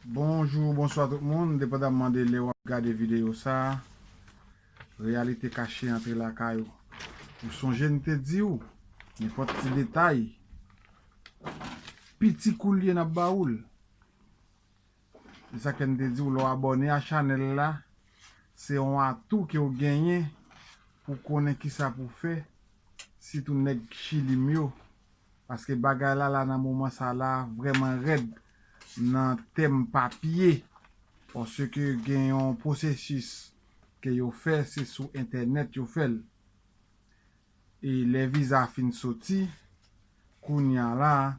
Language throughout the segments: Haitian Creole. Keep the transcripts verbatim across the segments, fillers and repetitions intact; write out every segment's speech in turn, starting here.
Bonjou, bonswa tout moun, depandamman de lè w ap gade videyo sa a, Reyalite Kache Antre Lakay ou. Ou sonje n te di w, nenpòt ti detay, piti koulye n ap ba ou l. Se sa k fè n te di w, lè w abòne a chanèl la, se yon atou ke w genyen pou konnen kisa pou w fè, sitou nèg Chili m yo. Paske bagay la, la, nan moman sa la, vrèman rèd nan tèm papye. Paske gen yon pwosesis ke yo fè, se sou entènèt yo fè l. E lè viza fin soti, kounye a la,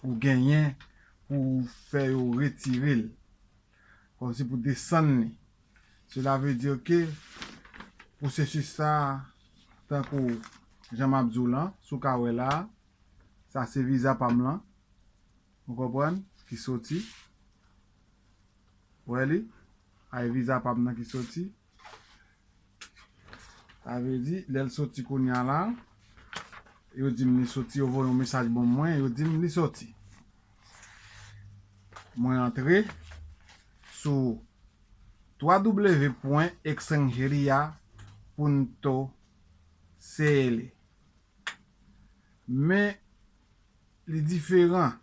ou genyen pou w fè yo retire l. Kòmsi pou desann li. Cela veut dire que pwosesis sa, tankou jan m ap di w lan, si w ka wè la, sa se viza pa m lan. Ou konprann? Ki soti. Wè li? Ay viza pa m nan ki soti. Sa vle di, lè l soti kounye a la, yo di m li soti, yo voye yon mesaj ban mwen, yo di m li soti. Mwen antre sou www.extranjeria.cl. Men, li diferan.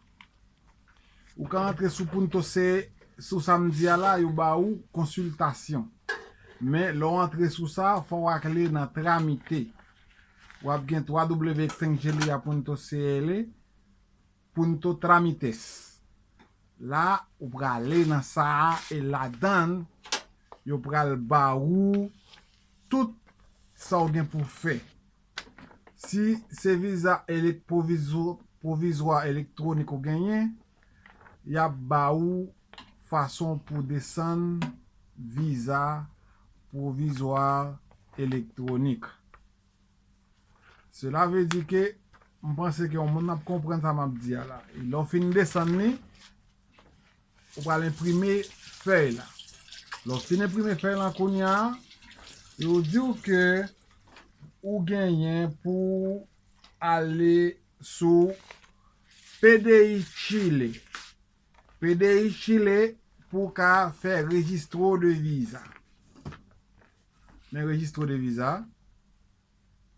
Ou ka antre sou Punto C, sou sa m di a la, yo ba ou konsiltasyon. Men, lè w antre sou sa, fò w ale nan Tramite. W ap gen www.extranjeria.cl, Punto Tramites. La, ou prale nan sa a, e ladan l, yo pral ba ou tout sa w gen pou fè. Si se viza elek-, pwovizwa, pwovizwa elektwonik ou genyen, y ap ba ou fason pou desann viza pwovizwa elektwonik. Cela veut dire que m panse ke yon moun ap konprann sa m ap di a la. E lè w fin desann li, ou pral enprime fèy la. Lè w fin enprime fèy la kounye a, yo di w ke ou genyen pou ale sou P D I Chile. P D I Chile pou w ka fè registro de viza. Men registro de viza.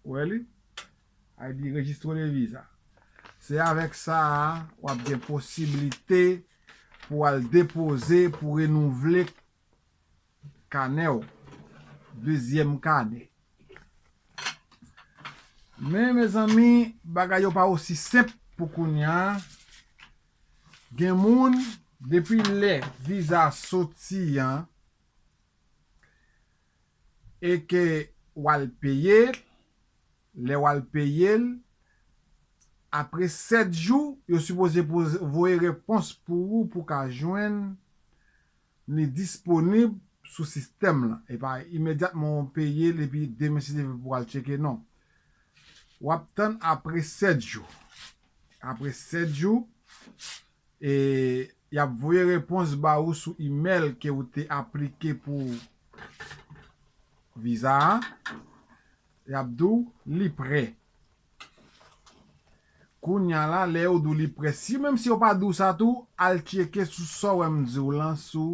Ou wè li? Ay di registro de viza. Se avèk sa a, w ap gen posiblite pou w al depoze, pou renouvle kanè w, dezyèm kanè. Men, mezanmi, bagay yo pa osi senp pou kounye a. Gen moun, depi lè viza soti an, e ke w al peye l, lè w al peye l, apre sèt jou, yo sipoze poze, voye repons pou ou, pou w ka jwenn li disponib sou sistèm lan. E pa imedyatman w peye l epi demen si Dye vle pou w al tcheke, non. W ap tann apre sèt jou. Apre sèt jou, e y ap voye repons ba ou sou imèl ke ou te aplike pou viza a. Y ap di w li prè. Kounye a la, lè yo di w li prè, si menm si yo pa di w sa tou, al tcheke sou sa w wè m di w lan sou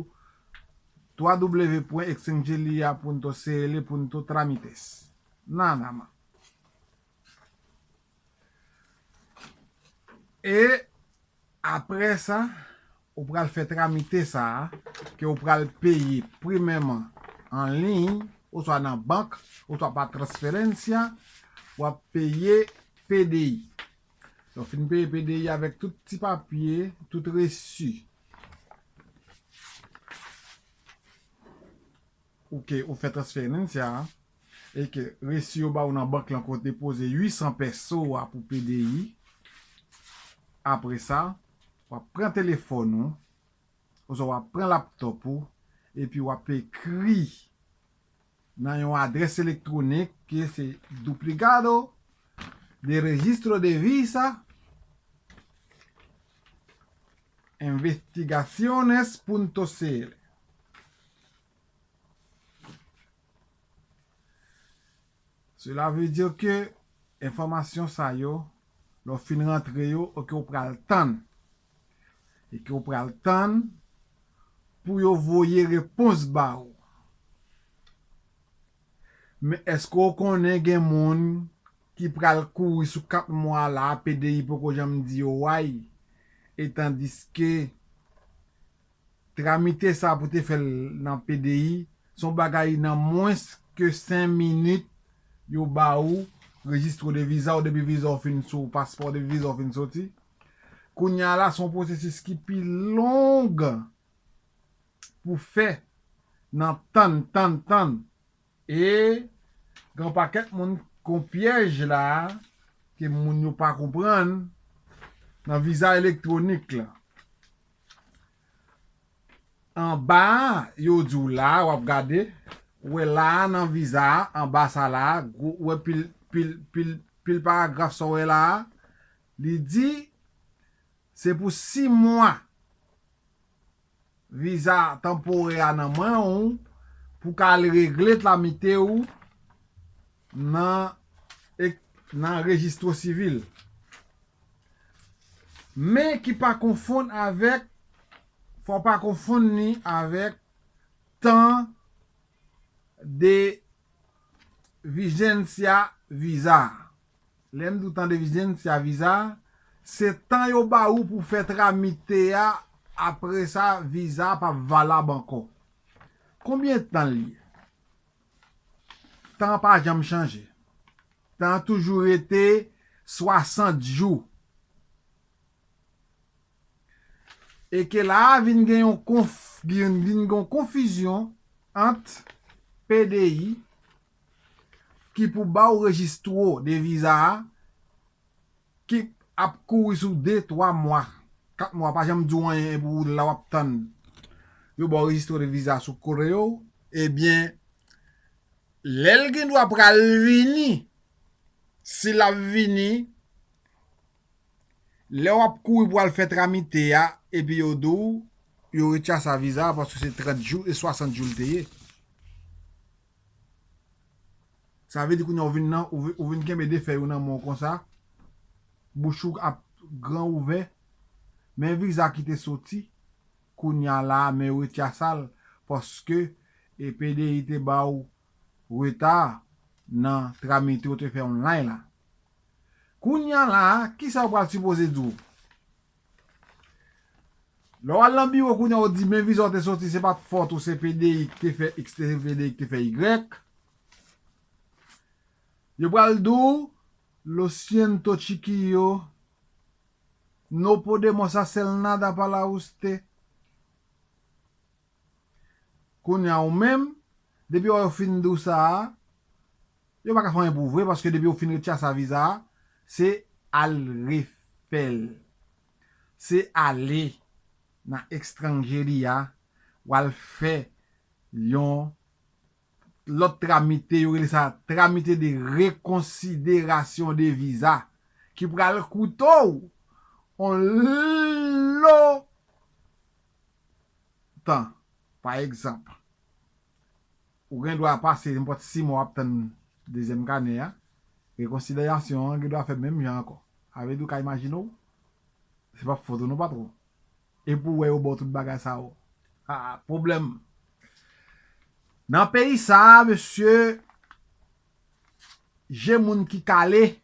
www.extranjeria.cl.tramites. Nada más. E apre sa, ou pral fè tramite sa a, ke ou pral peye premyèman an liy, oswa nan bank, oswa pa transferencia, w ap peye P D I. Donk, fin peye P D I avèk tout ti papye, tout resi. Ou ke ou fè transferencia a, e ke resi yo ba ou nan bank lan kote poze uit san peso a pou P D I. Apre sa, w ap pran telefòn ou, oswa w ap pran laptòp ou, epi w ap ekri nan yon adrès elektwonik ke se duplicado de registro de visa investigaciones punto cl. Cela veut dire que enfòmasyon sa yo, lè w fin rantre yo, e ke w pral tann. E ke w pral tann pou yo voye repons ba ou. Men èske w konnen gen moun ki pral kouri sou kat mwa la, P D I poko janm di yo way, e tandiske tramite sa pou te fè l nan P D I, se yon bagay nan mwens ke senk minit, yo ba ou rejistre de viza w depi viza w fin sou paspò, depi viza w fin soti. Kounye a la, se yon pwosesis ki pi long pou fè nan tann, tann, tann. E gen pakèt moun kon pyèj la, ke moun yo pa konprann nan viza elektwonik la. Anba a, yo di w la, w ap gade, ou wè la a nan viza a, anba sa la a, gwo, ou wè pil, pil, pil, pil paragraf sa w wè la a, li di, se pou sis mwa viza tanporè a nan men w pou ka al regle tramite w nan, nan rejistro sivil. Men ki pa konfonn avèk, fò w pa konfonn li avèk tan de vigencia viza. Lè m di w tan de vigencia viza, se tan yo ba ou pou fè tramite a, apre sa, viza a p ap valab ankò. Konbyen tan l ye? Tan an pa janm chanje. Tan an toujou rete swasant jou. E ke la a vin gen yon konf, vin, vin gen yon konfizyon ant P D I ki pou ba w rejistro de viza a, ki ap kouri sou de, twa mwa, kat mwa, pa janm di w anyen, epi w la w ap tann yo ba w rejistro de viza sou kote yo, ebyen, lè l gen dwa pral vini, si l ap vini, lè w ap kouri pou al fè tramite a, epi yo di w, yo retire sa viza a, paske se trant jou e swasant jou l te ye. Sa vle di kounye a ou vin nan, ou vin, ou vin kenbe de fèy ou nan men w konsa, bouch ou ap gran ouvè, men viza ki te soti, kounye a la a, men yo retire sa l, paske e P D I te ba w reta nan tramite w te fè online la. Kounye a la a, kisa yo pral sipoze di w? Lè w al nan biwo kounye a, w di, men viza w te soti, se pa t fòt ou, se P D I ki te fè X, se P D I ki te fè Y. Yo pral di w, lo siento chiquillo, no podemos hacer nada para usted. Kounye a ou menm, depi yo fin di w sa a, yo pa ka fè anyen pou w vre, paske depi yo fin retire sa viza a, se al refè l. Se ale nan estranjeri a, w al fè yon lòt tramite, yo rele sa tramite de rekonsiderasyon de viza, ki pral koute w yon lo tan. Pa egzanp, ou gen dwa pase nenpòt sis mwa w ap tann dezyèm kanè a, rekonsiderasyon an gen dwa fè menm jan ankò. Sa vle di w ka imajine w, se pa fòt ou non, patwon. Epi w wè yo ba w tout bagay sa yo. Ah, pwoblèm. Nan peyi sa a, mesye, je moun ki kale,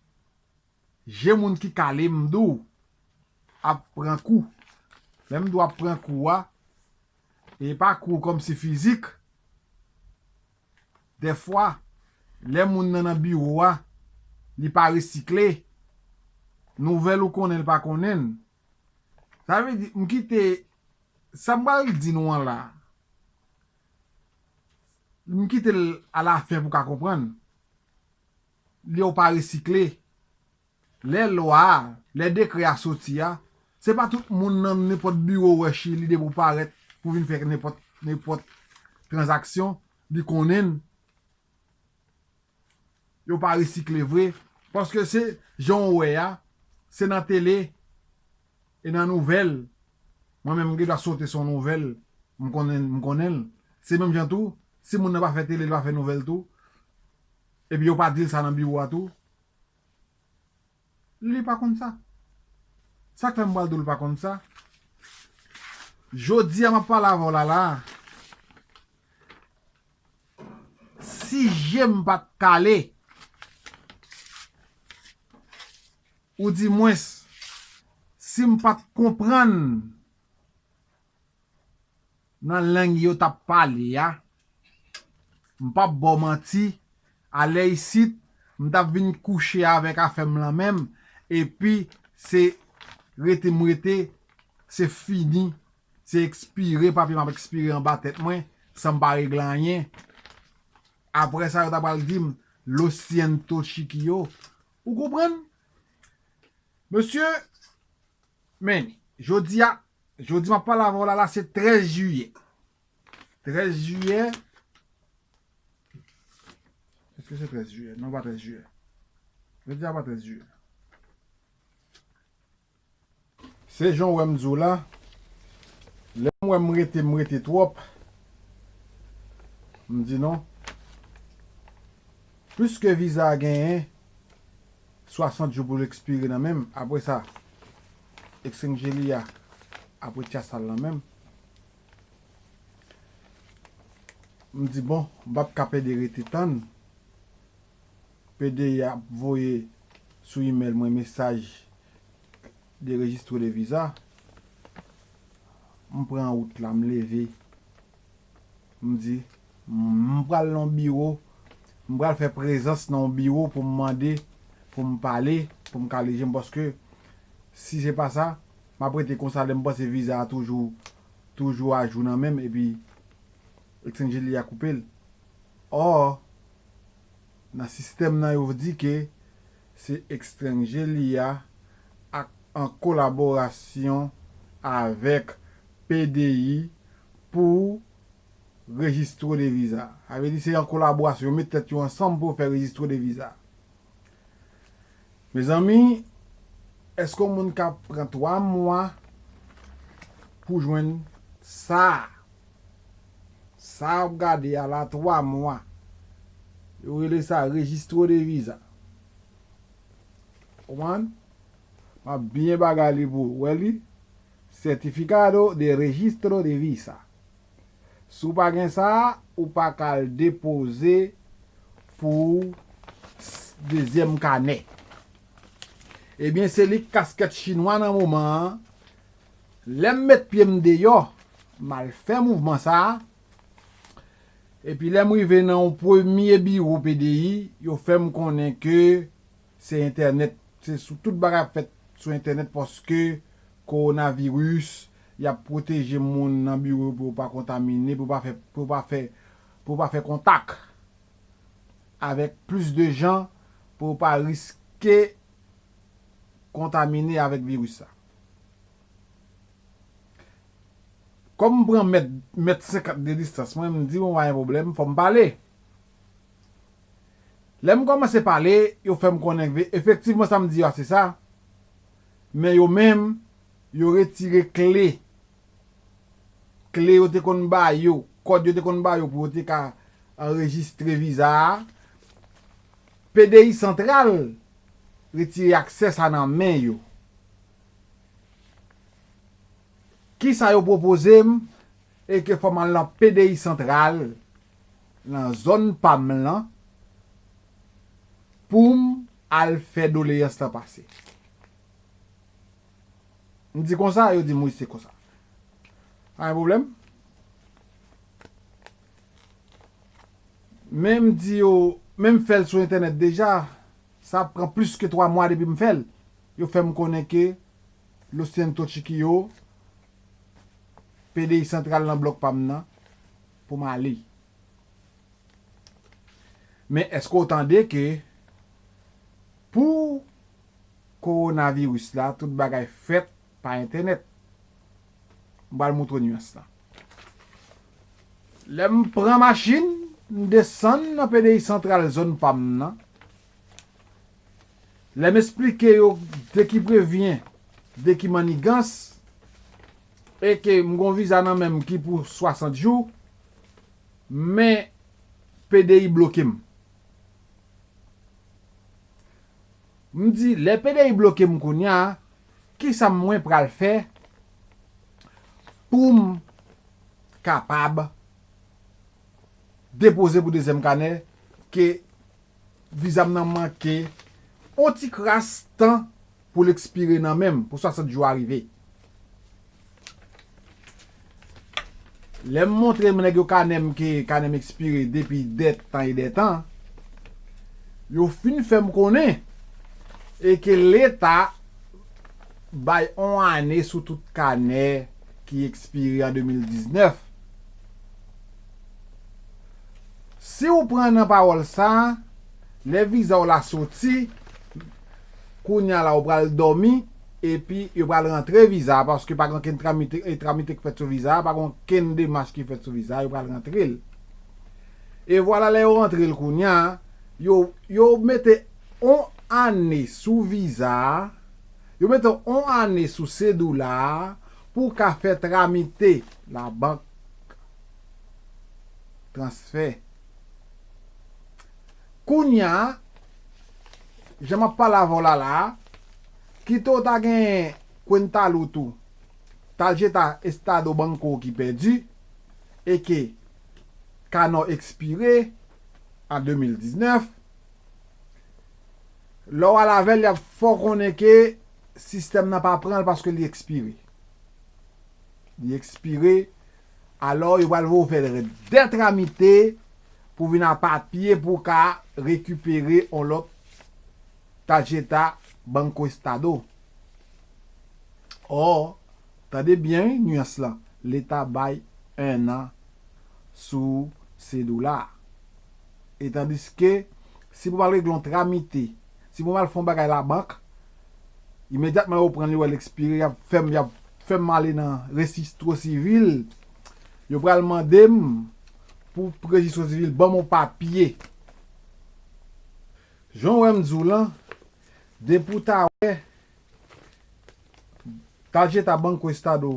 je moun ki kale, m di w, ap pran kou. Lè m di w ap pran kou a, e pa kou kòmsi fizik. Dèfwa, lè moun nan nan biwo a, li pa resikle. Nouvèl ou konnen, l pa konnen l. Sa vle di, m kite, sa m pral di nou an la, m kite l alafen pou w ka konprann. Lè w pa resikle, lè lwa a, lè dekrè a soti a, se pa tout moun nan nenpòt biwo w wè Chili depi w parèt pou vin fè nenpòt, nenpòt tranzaksyon, li konnen l. Yo pa resikle vre. Paske se jan w wè a, se nan tele e nan nouvèl. Mwen menm, m gen dwa sote sou yon nouvèl, m konnen, m konnen l. Se menm jan tou, si moun nan pa fè tele, li pa fè nouvèl tou, epi yo pa di l sa nan biwo a tou, li pa konn sa. Sa k fè m pral di w li pa konn sa? Jodi a m ap pale avè w la la. Si je m pa t kale, oudimwens, si m pa t konprann nan lang yo t ap pale a, m p ap ba w manti, alè isit, m t ap vin kouche avèk afè m lan menm, epi se rete m rete, se fini, se ekspire, papye m ap ekspire anba tèt mwen, san m pa regle anyen. Apre sa, yo ta pral di m, lo siento chiquillo. Ou konprann? Mesye, men, jodi a, jodi m ap pale avè w la, la, se trèz jiyè. Trèz jiyè. Èske se trèz jiyè? Non, pa trèz jiyè. Jodi a pa trèz jiyè. Se jan w wè m di w la, lè m wè m rete, m rete twòp, m di non. Piske viza a genyen swasant jou pou l ekspire nan men m, apre sa, exchange li a ap retire sa l nan men m. M di, bon, m p ap ka pede rete tann. P D I ap voye sou imèl mwen mesaj de registro de viza. M pran wout la, m leve. M di, m pral nan yon biwo, m pral fè prezans nan yon biwo pou m mande, pou m pale, pou m kale je m, paske si se pa sa, m ap rete konsa, lè m panse viza a toujou, toujou ajou nan men m, epi exchange li a koupe l. Ò, nan sistèm nan, yo di ke se exchange li a ak, an kolaborasyon avèk P D I pou registro de viza. Sa vle di se an kolaborasyon, yo met tèt yo ansanm pou yo fè registro de viza. Mezanmi, èske yon moun ka pran twa mwa pou jwenn sa? Sa w ap gade a la, twa mwa. Yo rele sa registro de viza. Konprann? M ap byen bagay li pou ou. Wè li? Certificado de Registro de Visa. Si w pa gen sa, ou pa ka al depoze pou s-, dezyèm kanè. Ebyen, se li k kaskèt chinwa nan moman an. Lè m met pye m deyò, m al fè mouvman sa a. Epi lè m rive nan yon premye biwo P D I, yo fè m konnen ke se entènèt, se sou tout bagay ap fèt sou entènèt paske kowonaviris, y ap pwoteje moun nan biwo yo pou yo pa kontamine, pou yo pa fè, pou yo pa fè, pou yo pa fè kontak avèk plis de jan, pou yo pa riske kontamine avèk viris sa. Kòm m pran mèt, mèt senkant de distans mwen, m di, bon, pa gen pwoblèm, fò m pale. Lè m kòmanse pale, yo fè m konnen ke efektivman sa m di yo a se sa. Men yo menm, yo retire kle. Kle yo te konn ba yo, kòd yo te konn ba yo pou yo te ka anrejistre viza a. P D I santral retire aksè sa nan men yo. Kisa yo pwopoze m? E ke fò m al nan P D I santral, nan zòn pa m lan, pou m al fè doleyans lan pase. M di konsa, yo di m wi, se konsa. Pa gen pwoblèm. Men m di yo, men m fè l sou entènèt deja, sa ap pran plis ke twa mwa depi m fè l. Yo fè m konnen ke Lo Siento Chiquillo, P D I santral nan blòk pa m nan, pou m ale. Men èske w tande ke pou kowonaviris la, tout bagay fèt pa entènèt? M pral montre w nyans lan. Lè m pran machin, m desann nan P D I santral zòn pa m nan. Lè m esplike yo de ki prevyen, de ki mannigans, e ke m gon viza nan men m ki pou swasant jou, men P D I bloke m. M di, lè P D I bloke m kounye a, kisa mwen pral fè pou m kapab depoze pou dezyèm kanè, ke viza m nan manke on ti kras tan pou l ekspire nan men m, pou swasant jou a rive. Lè m montre nèg yo kanè m, ke kanè m ekspire depi dètan e dètan, yo fin fè m konnen e ke Leta bay on ane sou tout kanè ki ekspire an de mil diznèf. Si w pran nan pawòl sa, lè viza w la soti, kounye a la ou pral dòmi, epi yo pral rantre viza a, paske pa gen okenn tramite, e tramite ki fèt sou viza a, pa gen okenn demach ki fèt sou viza a, yo pral rantre l. E vwala, lè yo rantre l kounye a, yo, yo mete on ane sou viza a, yo mete on ane sou sedoula a, pou w ka fè tramite labank, transfè. Kounye a, jan m ap pale avè w la la a, kite w ta gen Cuenta Luz ou, Tarjeta Estado Banco ki pèdi, e ke kanè w ekspire an de mil diznèf, lè w al avè l, y ap fè w konnen ke sistèm nan pa pran l paske li ekspire. Li ekspire, alò yo pral voye w fè dè tramite pou vin a papye pou w ka rekipere on lòt Tarjeta Banco Estado. Ò, tande byen wi, nyans lan, Leta bay en an sou sedoula a. E tandiske, si pou m al regle yon tramite, si pou m al fè yon bagay labank, imedyatman yo pran l, yo wè l ekspire, y ap fè m, y ap fè m ale nan rejistro sivil. Yo pral mande m pou rejistro sivil ban m yon papye. Jan w wè m di w lan, depi w ta wè Tarjeta Banco Estado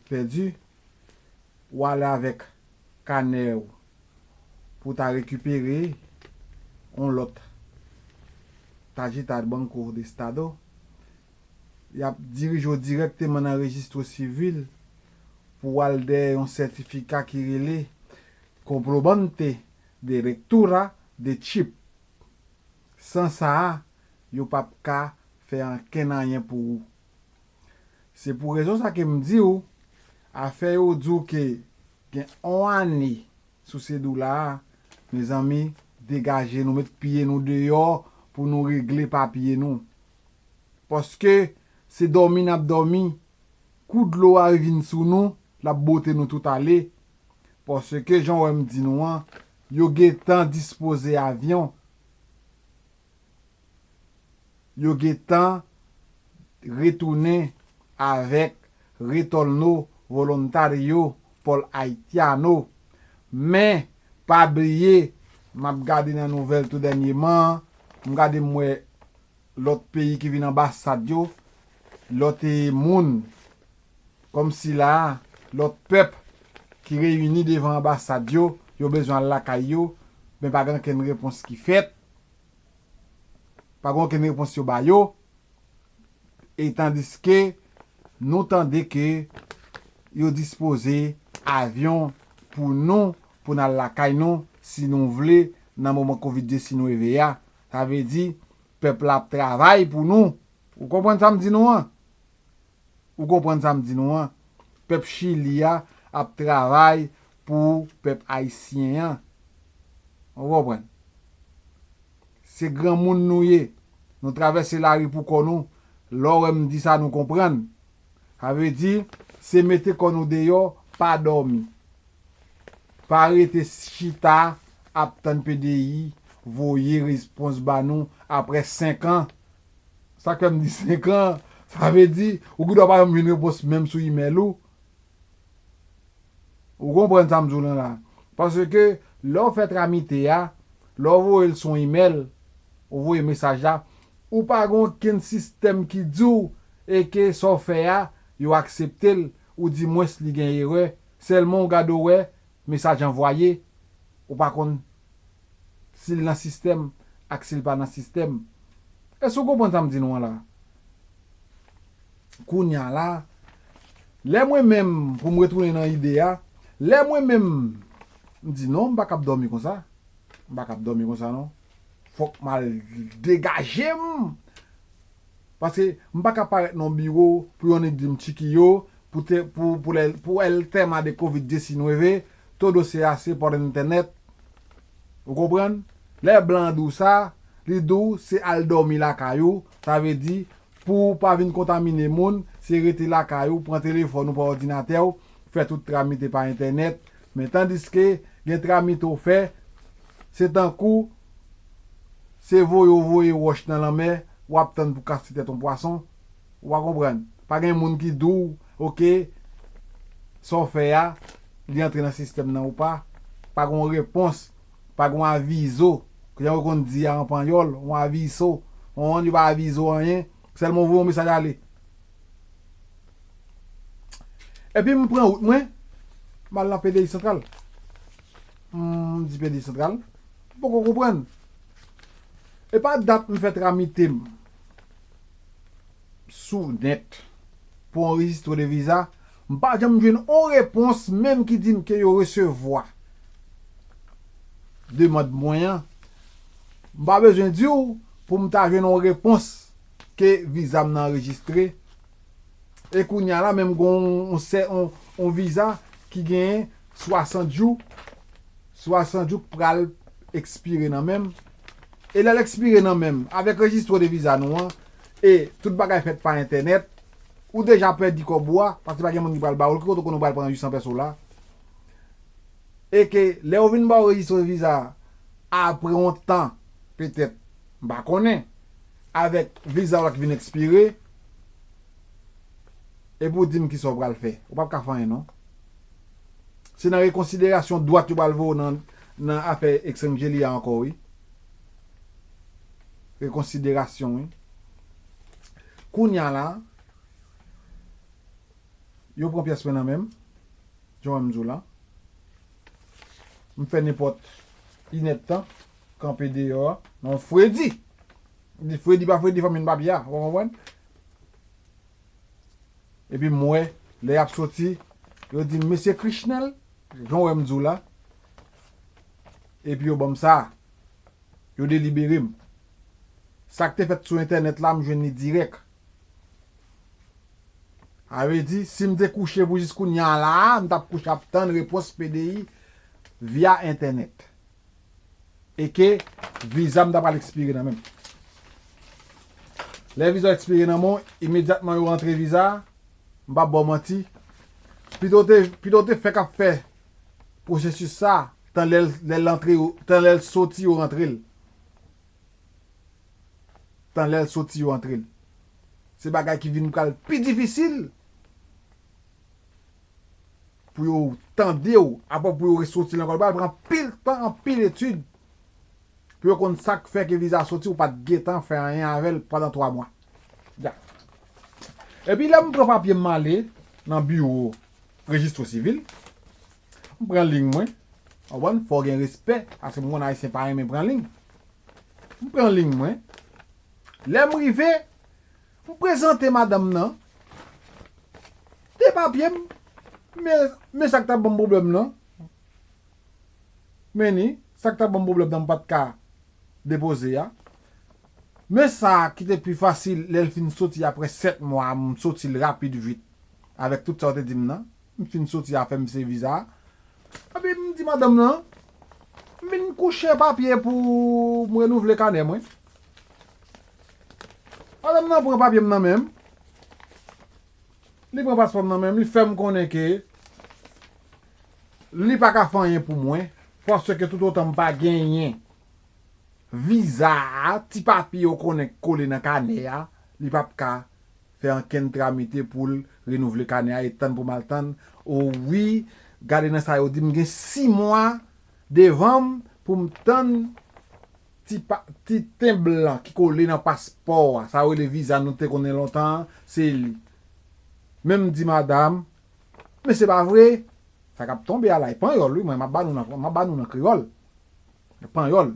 pèdi, w ale avèk kanè w pou w ta rekipere yon lòt Tarjeta Banco de Estado, y ap dirije w dirèkteman nan rejistro sivil pou w al dèyè yon sètifika ki rele Comprobante de Lectura de Chip. San sa a, yo p ap ka fè ankenn anyen pou ou. Se pou rezon sa ke m di w, afè yo di w ke gen on ane sou sedoula a, mezanmi, degaje nou, met pye nou deyò pou nou regle papye nou. Paske se dòmi n ap dòmi, kou dlo a vin sou nou, l ap bote nou tout ale. Paske jan w wè m di nou an, yo gentan dispoze avyon. Yo gentan retounen avèk Retorno Voluntario por Haitiano. Men, pa bliye, m ap gade nan nouvèl tou dènyèman, m gade m wè lòt peyi ki vin anbasad yo, lòt, e, moun, kòmsi la a, lòt pèp ki reyini devan anbasad yo, yo bezwen al lakay yo, men pa gen okenn repons ki fèt, pa gen okenn repons yo ba yo, e tandiske nou tande ke yo dispoze avyon pou nou, pou n al lakay nou, si nou vle, nan moman kovid de si nou eve a. Sa vle di, pèp la ap travay pou nou. Ou konprann sa m di nou an? Ou konprann sa m di nou an? Pèp Chili a ap travay pou pèp ayisyen an. Ou konprann? Se granmoun nou ye. Nou travèse lari pou kò nou. Lè w wè m di sa, nou konprann. Sa vle di, se mete kò nou deyò, pa dòmi. Pa rete chita ap tann P D I voye repons ba nou apre senk an. Sa k fè m di senk an, sa vle di, ou gendwa pa janm jwenn repons menm sou imèl ou. Ou konprann sa m di w lan la? Paske lè w fè tramite a, lè w voye l sou yon imèl, ou voye mesaj la, ou pa gen okenn sistèm ki di w e ke sa w fè a, yo aksepte l, oudimwens li gen erè. Sèlman w gade w wè, mesaj anvwaye, ou pa konn si l nan sistèm ak si l pa nan sistèm. Èske w konprann sa m di nou an la? Kounye a la, Lè mwen menm, pou m retounen nan ide a, lè mwen menm, m di non, m pa kab dòmi konsa. M pa kab dòmi konsa non. Fòk m al degaje m. Paske m pa ka parèt nan yon biwo pou yon nèg di m Chiquillo, pou te, pou, pou lè, pou el tema de covid diecinueve, todo se hace por internet. Ou konprann? Lè blan di w sa, li di w se al dòmi lakay ou, sa vle di pou w pa vin kontamine moun, se rete lakay ou, pran telefòn ou, pran òdinatè w, fè tout tramite pa entènèt. Men tandiske gen tramite w fè, se tankou se voye w voye wòch nan lanmè, w ap tann pou kase tèt yon pwason. Ou pa konprann? Pa gen moun ki di w, oke, sa w fè a, li antre nan sistèm nan ou pa. Pa gen yon repons, pa gen yon avizo. Jan yo konn di a an panyòl, yon aviso. Yon, yo pa avizo anyen, sèlman voye yon mesaj ale. Epi m pran wout mwen, m al nan P D I Santral. M di P D I Santral, m poko konprann. E pa dat m fè tramite m sou nèt pou anrejistre de viza, m pa janm jwenn on repons menm ki di m ke yo resevwa demann mwen an. M pa bezwen di w pou m ta jwenn on repons ke viza m nan anrejistre. E kounye a la, menm gen on, on, on, on viza ki genyen swasant jou, swasant jou k pral ekspire nan men m. E lè l ekspire nan men m, avèk rejistre de viza nou an, e tout bagay fèt pa entènèt, ou deja pèdi kòb ou a, paske pa gen moun ki pral ba ou l, ki kote w konn ou pral pran uit san pèso la. E ke lè yo vin ba w rejistre viza a, apre yon tan, petèt, m pa konnen, avèk viza w la ki vin ekspire, epi w di m kisa w pral fè. Ou p ap ka fè anyen, non. Se nan rekonsiderasyon dwat yo pral voye w nan, nan afè Exangeli a ankò, wi. Rekonsiderasyon, wi. Kounye a la, yo pran pyès mwen nan men m, jan w wè m di w la. M fè nenpòt inèdtan, kanpe deyò a, nan fredi. M di fredi pa fredi, fanmi m papye a, ou konprann? Epi m wè, lè y ap soti, yo di m, "Mesye Krishnel," jan w wè m di w la. Epi yo ban m sa. Yo delibere m. Sa k te fèt sou entènèt la, m jwenn li dirèk. Sa vle di, si m te kouche pou jis kounye a la a, m t ap kouche ap tann repons P D I via entènèt. E ke viza m ta pral ekspire nan men m. Lè viza w ekspire nan men w, imedyatman yo rantre viza a, m p ap ba w manti. Pito w te, pito w te fè k ap fè pwosesis sa, tan lè l, lè l antre, tan lè l soti, yo rantre l. Tan lè l soti, yo antre l. Se bagay ki vin pral pi difisil pou yo tande w, apre pou yo resoti l ankò. Li pral pran anpil tan, anpil etid pou yo konn sa k fè ke viza soti, ou pa t gentan fè anyen avè l pandan twa mwa. Ya. Epi lè m pran papye m ale nan biwo rejistro sivil, m pran liy mwen. Ou konprann? Fò w gen respè, paske m konn Ayisyen pa renmen pran liy. M pran liy mwen. Lè m rive, m prezante madanm nan de papye m. Men, men sa k t ap ban m pwoblèm nan. Men ni, sa k t ap ban m pwoblèm nan, m pa t ka depoze a. Men sa ki te pi fasil, lè l fin soti apre sèt mwa, m soti l rapid vit. Avèk tout sa w te di m nan, m fin soti a, fè m se viza a. Epi m di madanm nan, m vin kouche papye pou m renouvle kanè mwen. Madanm nan pran papye m nan men m. Li pran paspò m nan men m, li fè m konnen ke li pa ka fè anyen pou mwen, paske toutotan m pa genyen viza a, ti papye yo konnen k kole nan kanè a, li p ap ka fè ankenn tramite pou l renouvle kanè a, e tann pou m al tann. O wi, gade nan sa yo di m, gen sis mwa devan m pou m tann ti pa, ti ten blan ki kole nan paspò a, sa yo rele viza nou te konnen lontan an, se li. Men m di madanm, men se pa vre, sa k ap tonbe a la, e panyòl, wi, mwen, m ap ba nou nan, m ap ba nou nan kreyòl. Panyòl.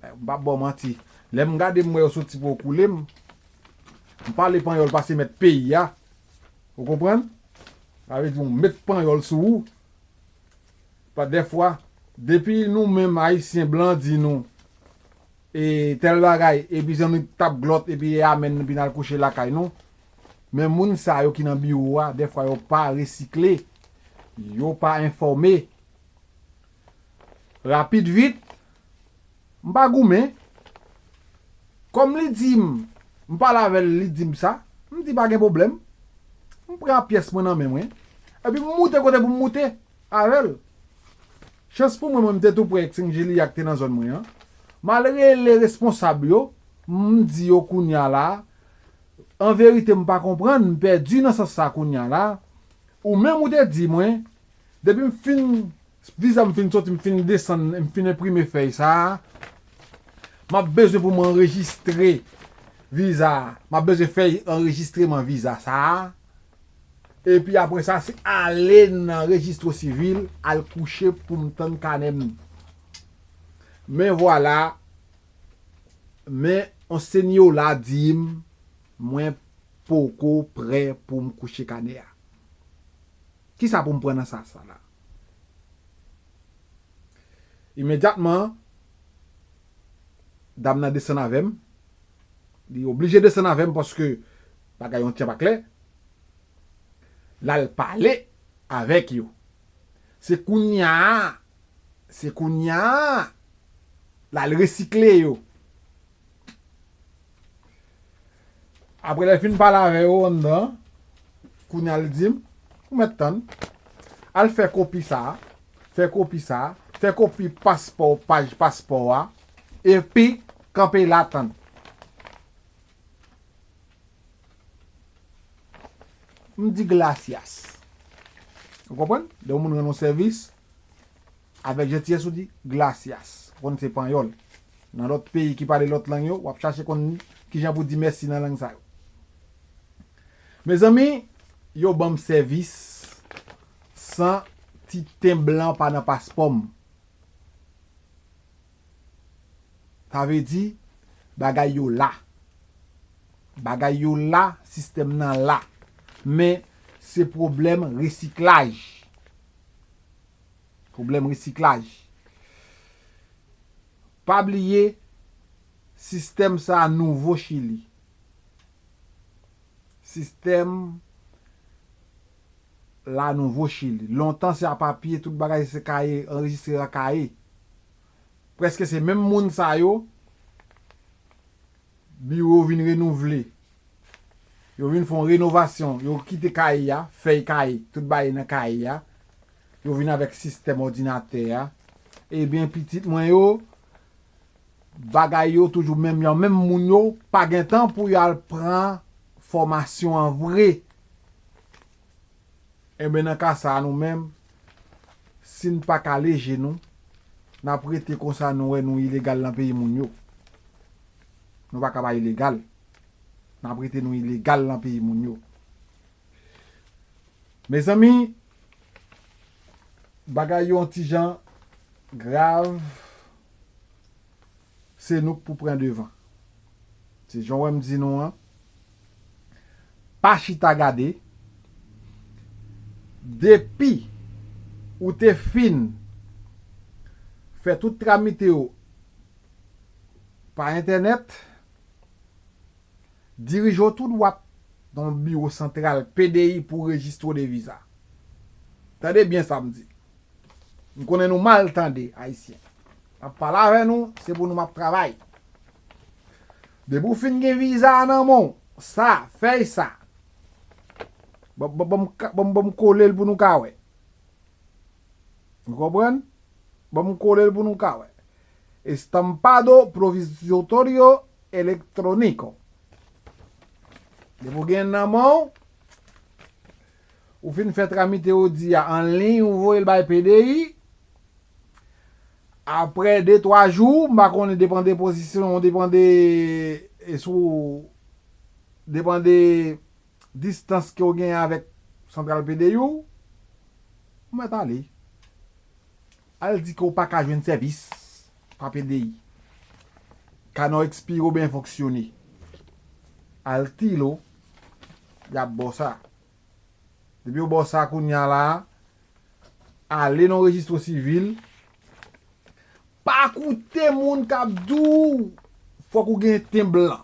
M p ap ba w manti. Lè m gade m wè yo soti pou yo koule m, m pale panyòl pase mèt peyi a. Ou konprann? Sa vle di, ou met panyòl sou ou. Pa dèfwa, depi nou menm Ayisyen blan di nou, e, tèl bagay, epi zanmi tap glòt, epi e amèn, epi n al kouche lakay nou. Men moun sa yo ki nan biwo a, dèfwa yo pa resikle, yo pa enfòme. Rapid vit, m pa goumen. Kòm li di m, m pale avè l, li di m sa, m di pa gen pwoblèm. M pran pyès mwen nan men mwen, epi m moute kote pou m moute avè l. Chans pou mwen, mwen m te tou pre Extinct Gilliac te nan zòn mwen an. M al rele responsab yo, m di yo kounye a la, an verite m pa konprann, m pèdi nan sans sa kounye a la. Ou menm ou te di mwen, depi m fin, viza m fin soti, m fin desann, m fin enprime fèy sa a, m ap bezwen pou m anrejistre viza a. M ap bezwen fèy anrejistreman viza sa a. Epi apre sa, se ale nan rejistro sivil, al kouche pou m tann kanè m. Men vwala, men yon senyola di m, mwen poko prè pou m kouche kanè a. Kisa pou m pran nan sa, sa la? Imedyatman, dam nan desann avè m. Li oblije desann avè m paske bagay yon ti pa klè. L al pale avèk yo. Se kounye a, se kounye a, l al resikle yo. Apre lè l fin pale avè yo anndan, kounye a l di m, ou mèt tann, al fè kopi sa a, fè kopi sa a, fè kopi paspò, paj paspò a, epi kanpe la tann. M di gracias. Ou konprann? Lè yon moun rann ou sèvis, avèk jantiyès ou di gracias. Ou konn se panyòl. Nan lòt peyi ki pale lòt lang yo, w ap chache konn kijan pou di mèsi nan lang sa yo. Mezanmi, yo ban m sèvis san ti ten blan pa nan paspò m. Sa vle di, bagay yo la. Bagay yo la, sistèm nan la. Men, se pwoblèm resiklaj. Pwoblèm resiklaj. Pa bliye, sistèm sa a nouvo Chili. Sistèm la nouvo Chili. Lontan se a papye, tout bagay se kaye, anrejistre a kaye. Prèske se menm moun sa yo, biwo vin renouvle. Yo vin fè yon renovasyon, yo kite kaye a, fèy kaye, tout bagay nan kaye a. Yo vin avèk sistèm òdinatè a. Ebyen, pitit mwen yo, bagay yo toujou menm jan, menm moun yo pa gen tan pou y al pran fòmasyon an vre. Enben, nan ka sa a, nou menm, si n pa ka leje nou, n ap rete konsa, nou wè nou ilegal nan peyi moun yo. Nou pa ka pa ilegal. N ap rete nou ilegal nan peyi moun yo. Mezanmi, bagay yo yon ti jan grav, se nou k pou pran devan. Se jan w wè m di nou an, pa chita gade. Depi ou te fin fè tout tramite yo pa entènèt, dirije w tou dwat nan yon biwo santral P D I pou rejistre w de viza. Tande byen sa m di. M konnen nou mal tande, Ayisyen. M ap pale avè nou, se pou nou m ap travay. Depi w fin gen viza a nan men w, sa, fèy sa. Ban, ban, ban m ka, ban m, ban m kole l pou nou ka wè. Ou konprann? Ban m kole l pou nou ka wè. Estampado provisorio electrónico. Depi w gen nan men w, ou fin fè tramite ou di a an liy, ou voye l bay P D I. Apre de, twa jou, m pa konnen, depann de pozisyon, depann de, e, sou, depann de distans ke w genyen avèk santral P D I w, ou mèt ale. Al di ke w pa ka jwenn sèvis pa P D I. Kanè w ekspire oubyen fonksyone. Al Tilo, y ap ba w sa. Depi yo ba w sa kounye a la, ale nan rejistro sivil. Pa koute moun k ap di w fòk ou gen ten blan.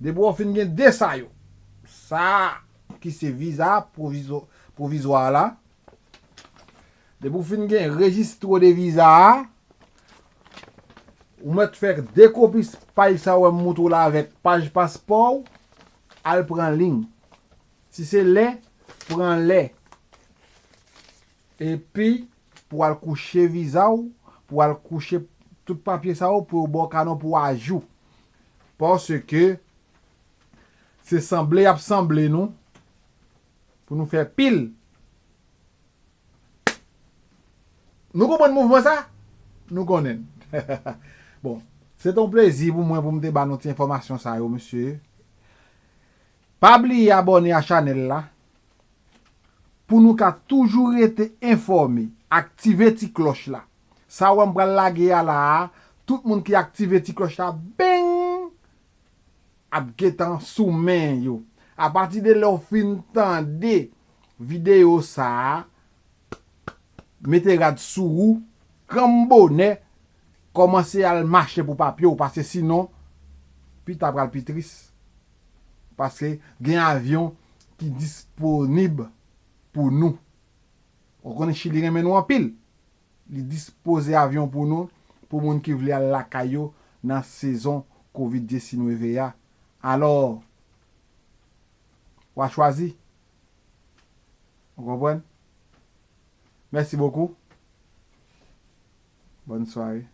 Depi w fin gen de sa yo, sa ki se viza pwovizwa, pwovizwa la, depi w fin gen rejistro de viza a, ou mèt fè de kopi paj sa w wè m moutre w la avèk paj paspò w, al pran liy. Si se lè, pran lè. Epi, pou al kouche viza w, pou al kouche tout papye sa yo, pou yo ba w kanon pou ajou. Paske se sanble y ap sanble nou, pou nou fè pil. Nou konprann mouvman sa? Nou konnen l. Bon, se te yon plezi pou mwen pou m te ba nou ti enfòmasyon sa yo, mesye. Pa bliye abòne a chanèl la pou nou ka toujou rete enfòme. Aktive ti klòch la. Sa w wè m pral lage a la a, tout moun ki aktive ti klòch la, beng! Ap gentan sou men yo. Apati de lè w fin tande videyo sa a, mete rad sou ou, granm bonè, kòmanse al mache pou papye w, paske sinon, pita pral pi tris. Paske gen avyon ki disponib pou nou. Ou konnen Chili renmen nou anpil. Li dispoze avyon pou nou, pou moun ki vle al lakay yo nan sezon kovid diznèf a. Alò, w a chwazi. Ou konprann? Mèsi bokou. Bòn sware.